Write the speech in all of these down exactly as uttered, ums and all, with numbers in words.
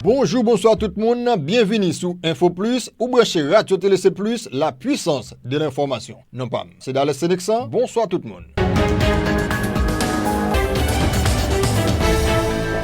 Bonjou, bonswa tout moun, byenvini sou Info Plus, ou branche Radyo Tele Se Plis, la puissance de l'information. Non pa m, se Dales Seneksan, bonswa tout moun.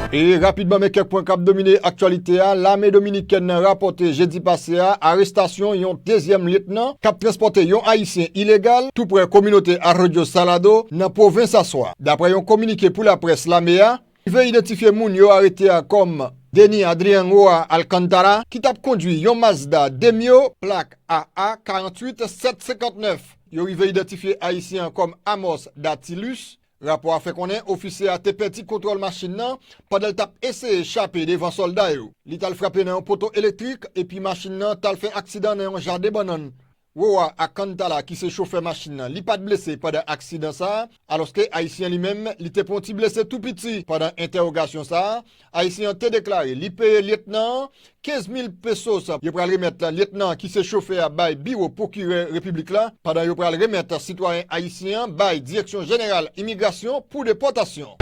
E rapidman, men kèk pwen k ap domine aktyalite a, lame dominikèn nan rapòte jedi pase a arestasyon yon dezyèm lyetnan k ap transpòte yon Ayisyen ilegal tou prè kominote Arroyo Salado nan pwovens Asua. Daprè yon kominike pou laprès lame a, rive idantifye moun yo arete a kòm Denis Adrian Roa Alcantara, ki t ap kondwi yon Mazda Demio, plak A A karanntuit sèt senkantnèf. Yo rive idantifye Ayisyen an kòm Amos Datilus. Rapò a fè konnen ofisye a te pèdi kontwòl machin nan pandan l t ap eseye chape devan sòlda yo. Li t al frape nan yon poto elektrik, epi machin nan t al fè aksidan nan yon jaden bannann. Roa Alcantara, ki se chofè machin nan, li pa t blese pandan aksidan sa a, alòske Ayisyen an li menm, li te pran yon ti blese tou piti. Pandan entèwogasyon sa a, Ayisyen an te deklare li peye lyetnan an kenz mil pesos. Yo pral remèt lyetnan an, ki se chofè a, bay biwo pwokirè repiblik la, pandan yo pral remèt sitwayen ayisyen an bay Direksyon Jeneral Imigrasyon pou depòtasyon.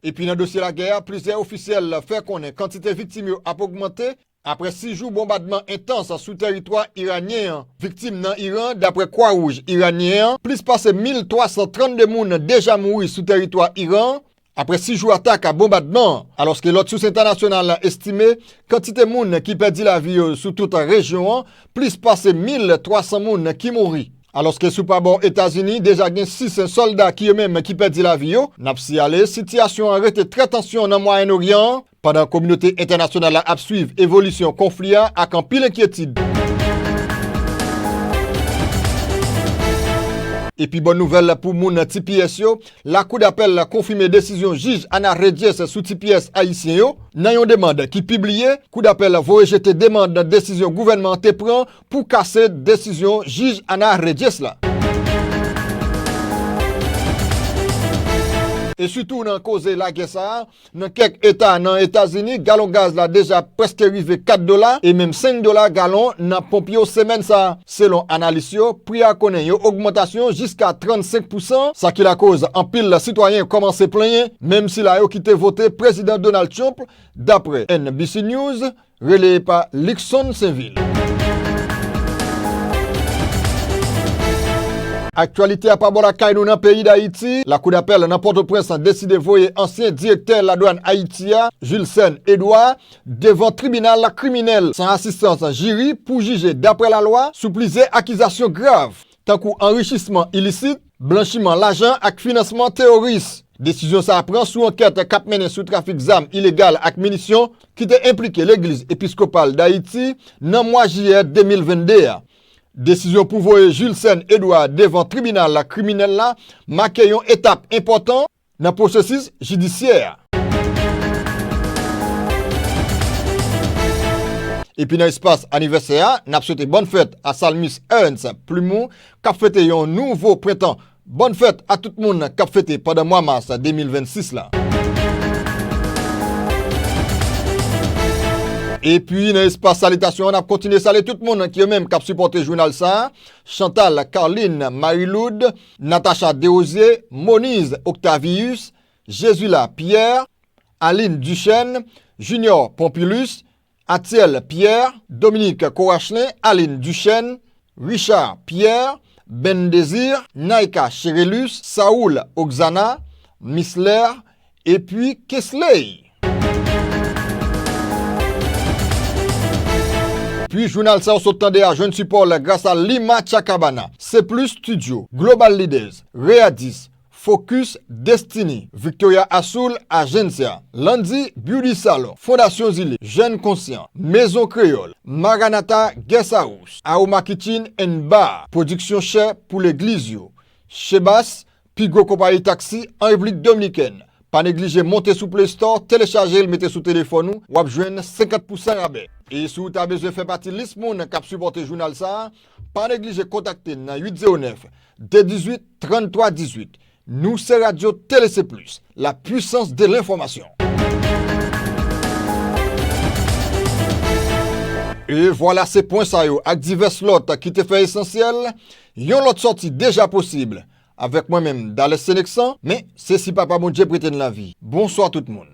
Epi nan dosye lagè a, plizyè ofisyèl fè konnen kantite viktim yo ap ogmante apre sis jou bonbadman entans sou tèritwa iranyen an. Viktim nan Iran, daprè Kwa Wouj iranyen an, plis pase mil twa san trannde moun deja mouri sou tèritwa Iran an, apre sis jou atak ak bonbadman an, alòske lòt sous entènasyonal estime kantite moun ki pèdi lavi yo sou tout rejyon an, plis pase mil twa san moun ki mouri. Alòske sou pa bò Etazini, deja gen sis sòlda ki yo menm ki pèdi lavi yo. N ap siyale, sitiyasyon an rete trè tansyon nan Mwayen Oryan an, pandan kominote entènasyonal la ap swiv evolisyon konfli a ak anpil enkyetid. Epi bòn nouvèl pou moun T P S yo, Lakou dapèl la konfime desizyon jij Ana Reyes sou T P S ayisyen yo. Nan yon demann ki pibliye, kou dapèl la voye jete demann desizyon gouvènman an te pran pou kase desizyon jij Ana Reyes la. E sitou nan koze lagè sa a, nan kèk eta nan Etazini, galon gaz la deja prèske rive kat dola, e menm senk dola galon nan ponp yo semèn sa a. Selon analis yo, pri a konnen yon ogmantasyon jiska trannsenk pousan, sa ki lakoz anpil sitwayen kòmanse plenyen, menm sila yo ki te vote Prezidan Donald Trump, daprè N B C News, releye pa Luckson Sainvil. Aktyalite a pa bò lakay nou nan peyi Dayiti, lakou dapèl nan Pòtoprens deside voye ansyen direktè ladwàn Ayiti a, Julcène Edouard, devan tribinal kriminèl san asistans jiri pou jije daprè lalwa sou plizyè akizasyon grav, tankou anrichisman ilisit, blanchiman lajan ak finansman teworis. Desizyon sa a pran sou ankèt k ap mennen sou trafik zam ilegal ak minisyon ki te enplike Legliz Episkopal Dayiti nan mwa jiyè de mil vennde a. Desizyon pou voye Julcène Edouard devan tribinal kriminèl la make yon etap enpòtan nan pwosesis jidisyè a. Epi nan espas anivèsè a, n ap swete bòn fèt a Salmis Ernst Plumont, k ap fete yon nouvo prentan. Bòn fèt a tout moun k ap fete pandan mwa mas de mil vennsis la. Epi nan espas salitasyon an, n ap kontinye salye tout moun ki yo menm k ap sipòte jounal sa a, Chantal, Carline, Marie-Lourdes, Natacha Desrosiers, Moniz Octavius, Jesula Pierre, Aline Duchesne, Junior Pompilus, Atiel Pierre, Dominique Corachelin, Aline Duchesne, Richard Pierre, Ben Désir, Naïka Cherelus, Saoul Oxana, Misler, epi Kesley. Epi jounal sa w sot tande a jwenn sipò l gras a Lima Chacabana, C Plus Studio, Global Leaders, Readis, Focus Destiny, Victoria Azul Agencia, Landy Beauty Salon, Fondasyon Zile, Jèn Konsyan, Mezon Kreyòl, Maranatha Guest House, Aroma Kitchen and Bar, Pwodiksyon Chè pou Legliz yo, Chebas, pi gwo konpayi taksi an Repiblik Dominikèn. Pa neglije monte sou Play Store, telechaje l, mete sou telefòn ou, w ap jwenn senkant pousan rabè. E si w ta bezwen fè pati lis moun k ap sipòte jounal sa a, pa neglije kontakte n nan uit zewo nèf, de dizuit, tranntwa dizuit. Nou se Radyo Tele Se Plis, la puissance de l'information. E vwala, se pwen sa yo ak divès lòt ki te fè esansyèl. Yon lòt sòti deja posib. Avèk mwen menm, Dales Seneksan, men se si Papa Bondye prete n lavi. Bonswa tout moun.